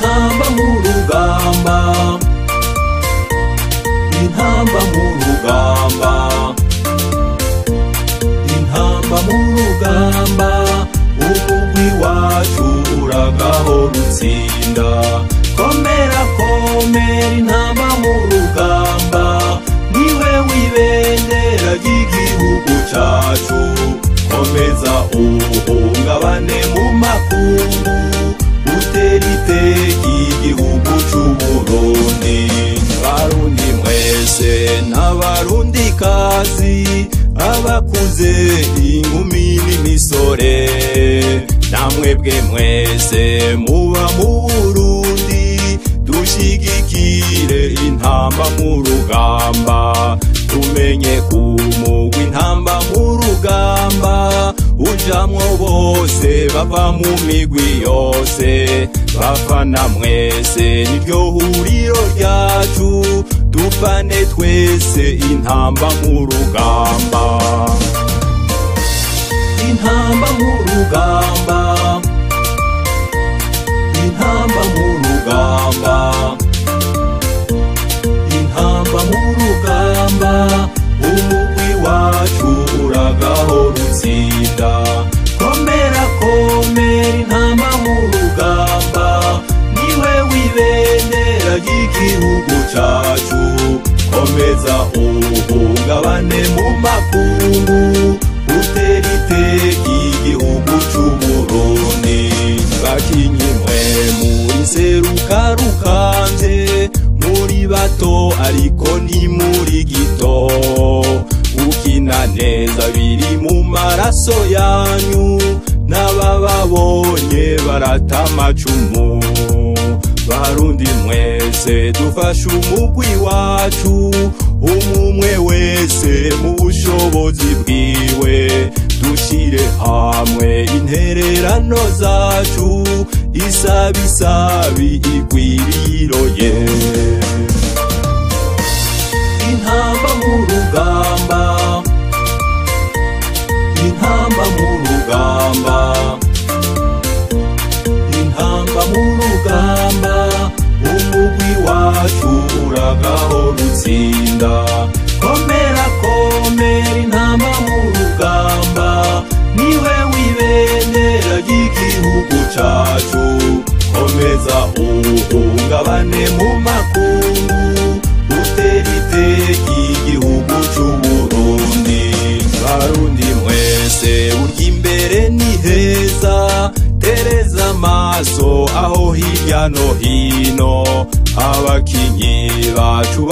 Intamba mu rugamba, intamba mu rugamba, intamba mu rugamba, umugwi wacu uragahora utsinda. Komera komera intamba mu rugamba, niwe w'ibendera ry'igihugu cacu. Komeza uhungabane mu makungu, utera iteka igihugu c'Uburundi. Barundi mwese n'abarundikazi, abakuze inkumi n'imisore, namwebwe mwese muba mu Burundi, dushigikire intamba mu rugamba. Tumenye kumugwi intamba mu rugamba, ujamwo bose bava mu migwi yose. Bafana mwese niryo huriro ryacu, dufane twese intamba mu rugamba. Intamba mu rugamba, intamba mu rugamba, intamba mu rugamba, umugwi wacu uragahora utsinda. Komera komera intamba mu rugamba, niwe w'ibendera ry'igihugu cacu. Komeza uhungabane mu makungu, utera iteka igihugu c'Uburundi. Bakinyi mwe muri serukarukamvye, muri bato ariko ntimuri gito. Ukina neza biri mu maraso yanyu, n'abababonye barata amacumu. Barundi mwese dufashe umugwi wacu, umumwe wese mu bushobozi bwiwe. Dushire hamwe intererano zacu, isabisabi igwiriroye. Intamba mu rugamba, intamba mu rugamba, intamba mu rugamba, umugwi wacu uragahora utsinda. Komera komera intamba mu rugamba, niwe w'ibendera ry'igihugu cacu. Komeza uhungabane mu makungu, utera iteka igihugu c'Uburundi. Barundi mwese burya imbere ni heza, tereza amaso aho hirya no hino, abakinyi bacu.